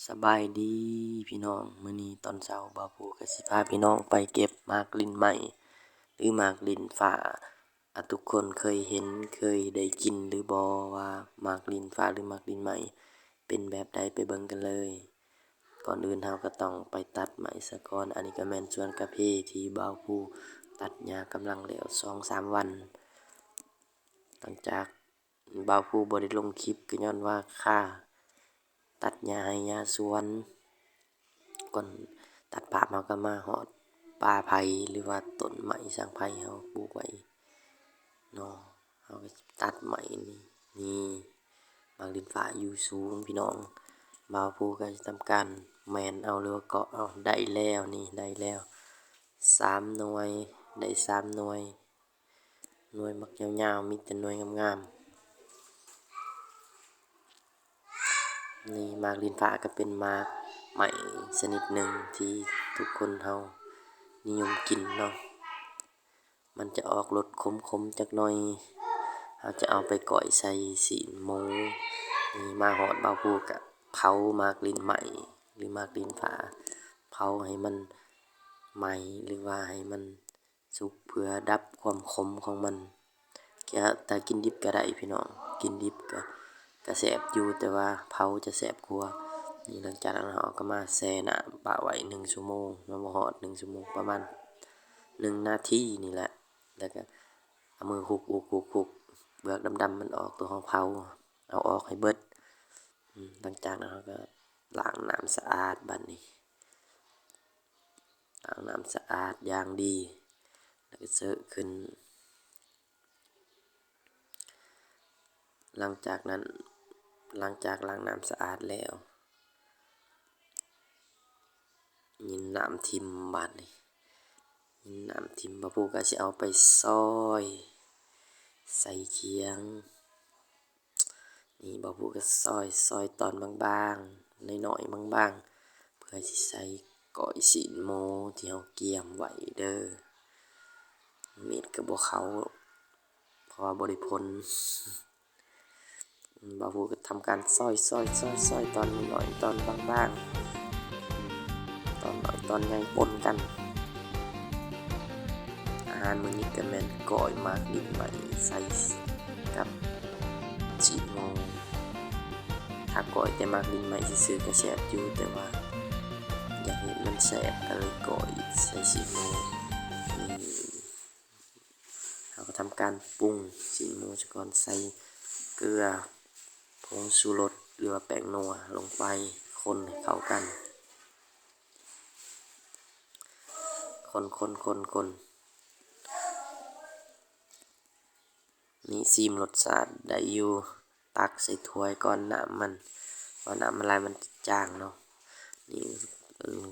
ສະບາຍດີພີ່ນ້ອງ, ມື້ນີ້ຕອນເຊົ້າບ່າວພູກໍຊິພາພີ່ນ້ອງໄປເກັບໝາກລິ້ນໄມ້ ຫຼື ໝາກລິ້ນຟ້າ. ອາ ທຸກຄົນເຄີຍເຫັນ ເຄີຍໄດ້ກິນຫຼືບໍ່ ວ່າໝາກລິ້ນຟ້າ ຫຼື ໝາກລິ້ນໄມ້ເປັນແບບໃດ? ໄປເບິ່ງກັນເລີຍ. ກ່ອນອື່ນເຮົາກໍຕ້ອງໄປຕັດໄມ້ສາກ່ອນ. ອັນນີ້ກໍແມ່ນສວນກາເຟທີ່ບ່າວພູຕັດຫຍ້າກຳລັງແລ້ວສອງສາມວັນ. ຫຼັງຈາກບ່າວພູບໍ່ໄດ້ລົງຄລິບ ກໍຍ້ອນວ່າຄາຕັດຫຍ້າໄຮ່ຫຍ້າສວນ. ກ່ອນຕັດພາບເຮົາກໍມາຮອດປ່າໄຜ່ ຫຼືວ່າຕົ້ນໄມ້ສັງໄພເຮົາປູກໄວ້ເນາະ. ເຮົາກໍຕັດໄມ້ນີ້ ນີ້ໝາກລິ້ນຟ້າຢູ່ສູງພີ່ນ້ອງ. ບ່າວພູກໍຈະທຳການແມ່ນເອົາ ຫຼືວ່າເກາະເອົາ. ໄດ້ແລ້ວ ນີ້ໄດ້ແລ້ວສາມໜ່ວຍ ໄດ້ສາມໜ່ວຍ. ໜ່ວຍໝາກຍາວໆ ມີແຕ່ໜ່ວຍງາມໆ. ນີ້ໝາກລິ້ນຟ້າກໍເປັນໝາກໄມ້ຊະນິດໜຶ່ງທີ່ທຸກຄົນເຮົານິຍົມກິນເນາະ. ມັນຈະອອກລົດຂົມໆຈັກໜ່ອຍ. ເຮົາຈະເອົາໄປກ້ອຍໃສ່ຊີ້ນໝູ. ນີ້ມາຮອດບ່າວພູກະເຜົາໝາກລິ້ນໄມ້ ຫຼື ໝາກລິ້ນຟ້າ ເຜົາໃຫ້ມັນໄໝ້ ຫຼືວ່າໃຫ້ມັນ ສຸກເພື່ອດັບຄວາມຂົມຂອງມັນ. ຈະ ຖ້າກິນດິບກໍໄດ້ພີ່ນ້ອງ, ກິນດິບກໍ ກໍແຊບຢູ່ ແຕ່ວ່າເຜົາຈະແຊບກວ່າ. ນີ້ ຫຼັງຈາກນັ້ນເຮົາກໍມາແຊ່ນ້ຳປະໄວ້ໜຶ່ງຊົ່ວໂມງ, ຍັງບໍ່ຮອດໜຶ່ງຊົ່ວໂມງ, ປະມານໜຶ່ງນາທີນີ້ແຫຼະ. ແລ້ວກໍເອົາມືຫຸກໆໆ ເປືອກດຳໆມັນອອກ ຕົວເຮົາເຜົາ ເອົາອອກໃຫ້ເບິດ. ອືມ ຫຼັງຈາກນັ້ນເຮົາກໍລ້າງນ້ຳສະອາດບາດນີ້. ລ້າງນ້ຳສະອາດຢ່າງດີ ແລ້ວກໍເຊີະຂຶ້ນ. ຫຼັງຈາກນັ້ນ ຫຼັງຈາກລ້າງນ້ຳສະອາດແລ້ວ ຍິນນ້ຳຖິ້ມບາດນີ້, ຍິນນ້ຳຖິ້ມ ບ່າວພູກໍຊິເອົາໄປຊອຍໃສ່ຄຽງ. ນີ້ບ່າວພູກໍຊອຍ ຊອຍຕອນບາງໆ ນ້ອຍໆ ບາງໆ ເພື່ອຊິໃສ່ກ້ອຍຊີ້ນໝູທີ່ເຮົາກຽມໄວ້ເດີ້. ມີດກໍບໍ່ເຂົ້າ ເພາະວ່າບໍ່ໄດ້ພົ່ນ. ບ່າວພູກໍທຳການຊອຍ ຊອຍ ຊອຍ ຊອຍຕອນນ້ອຍໆ ຕອນບາງໆ ຕອນນ້ອຍຕອນໃຫຍ່ປົນກັນ. ອາຫານມື້ນີ້ກໍແມ່ນກ້ອຍໝາກລິ້ນໄມ້ໃສ່ກັບຊີ້ນໝູ. ຖ້າກ້ອຍແຕ່ໝາກລິ້ນໄມ້ຊື່ໆກໍແຊບຢູ່, ແຕ່ວ່າຢາກເຮັດມັນແຊບກໍເລີຍກ້ອຍໃສ່ຊີ້ນໝູ. ນີ້ ເຮົາກໍທຳການປຸງຊີ້ນໝູຊະກ່ອນ, ໃສ່ເກືອ, ຜົງຊູລົດ ຫຼືວ່າແປ້ງນົວລົງໄປ, ຄົນໃຫ້ເຂົ້າກັນ. ຄົນໆໆໆ. ນີ້ ຊີມລົດຊາດໄດ້ຢູ່, ຕັກໃສ່ຖ້ວຍກ່ອນນ້ຳມັນ, ເພາະນ້ຳມັນຫຼາຍມັນຈະຈາງເນາະ. ນີ້ ອືມ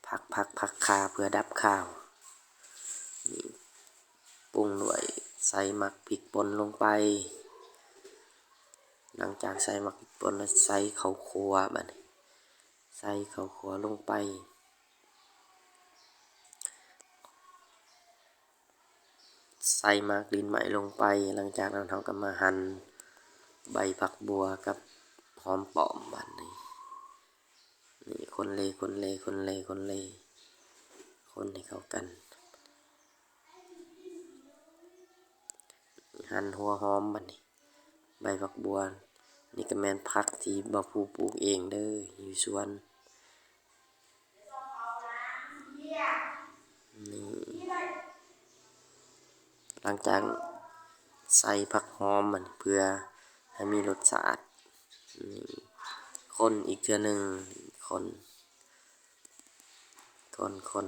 ຜັກ ຜັກ ຜັກຂ່າເພື່ອດັບຄາວ. ນີ້ ປຸງດ້ວຍ ໃສ່ໝາກພິກປົ່ນລົງໄປ. ຫຼັງຈາກໃສ່ໝາກພິກປົ່ນແລ້ວ ໃສ່ເຂົ້າຂົ້ວບາດນີ້. ໃສ່ເຂົ້າຂົ້ວລົງໄປ, ໃສ່ໝາກລິ້ນໄມ້ລົງໄປ. ຫຼັງຈາກນັ້ນເຮົາກໍມາຫັ່ນໃບຜັກບົ່ວກັບຫອມປ້ອມບາດນີ້. ນີ້ ຄົນເລ ຄົນເລ ຄົນເລ ຄົນເລ ຄົນໃຫ້ເຂົ້າກັນ. ຫັ່ນຫົວຫອມບາດນີ້. ໃບຜັກບົ່ວ ນີ້ກໍແມ່ນຜັກທີ່ບ່າວພູປູກເອງເດີ້ ຢູ່ສວນ. ນີ້ ຫຼັງຈາກໃສ່ຜັກຫອມມັນເພື່ອໃຫ້ມີລົດຊາດ. ນີ້ ຄົນອີກເທື່ອໜຶ່ງ, ຄົນ ຄົນ ຄົນ.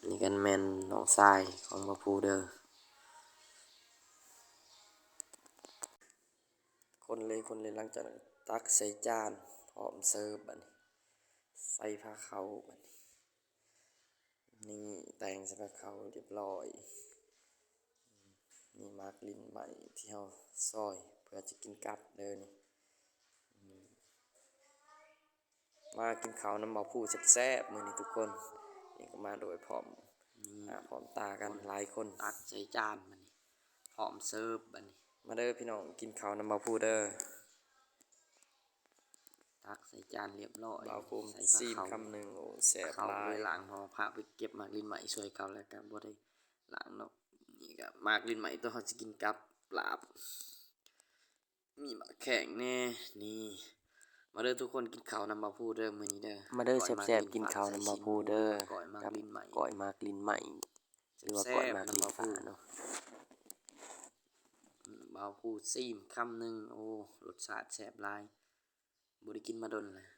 ນີ້ກໍແມ່ນນ້ອງຊາຍຂອງບ່າວພູເດີ້. ຄົນເລີຍ ຄົນເລີຍ. ຫຼັງຈາກນັ້ນຕັກໃສ່ຈານພ້ອມເສີບບາດນີ້, ໃສ່ພາເຂົ້າບາດນີ້. ນີ້ ແຕ່ງໃສ່ພາເຂົ້າຮຽບຮ້ອຍ. ນີ້ໝາກລິ້ນໄມ້ທີ່ເຮົາຊອຍເພື່ອຈະກິນກັບເດີ້ນີ້. ມາກິນເຂົ້ານຳບ່າວພູແຊບໆ ມື້ນີ້ທຸກຄົນ. ນີ້ກໍມາໂດຍພ້ອມ ນີ້ ໜ້າພ້ອມຕາກັນຫຼາຍຄົນ. ຕັກໃສ່ຈານບາດນີ້ ພ້ອມເສີບບາດນີ້. ມາເດີ້ພີ່ນ້ອງ ກິນເຂົ້ານຳບ່າວພູເດີ້. ໃສ່ຈານລຽບຮ້ອຍ ບ່າວພູມ ໃສ່ຜ້າຂາວ ຊີມຄຳໜຶ່ງ ໂອ້ ແຊບຫຼາຍ ເຂົາບໍ່ໄດ້ລ້າງ ເພາະວ່າພາໄປເກັບໝາກລິນໄມ້ຊ່ວຍເຂົາ ແລ້ວກໍບໍ່ໄດ້ລ້າງເນາະ. ນີ້ກໍໝາກລິນໄມ້ ໂຕເຮົາຊິກິນກັບລາບ ມີໝາກແຂ້ງແດ່. ນີ້ ມາເດີທຸກຄົນ ກິນເຂົ້ານຳບ່າວພູເດີມື້ນີ້ເດີ ມາເດີແຊບໆ ກິນເຂົ້ານຳບ່າວພູເດີ ກັບກ້ອຍໝາກລິນໄມ້ ຫຼືວ່າກ້ອຍໝາກລິນຟ້າເນາະ. ບ່າວພູຊີມຄຳໜຶ່ງ ໂອ້ ລົດຊາດແຊບຫຼາຍ ບໍ່ໄດ້ກິນມາດົນແລ້ວ.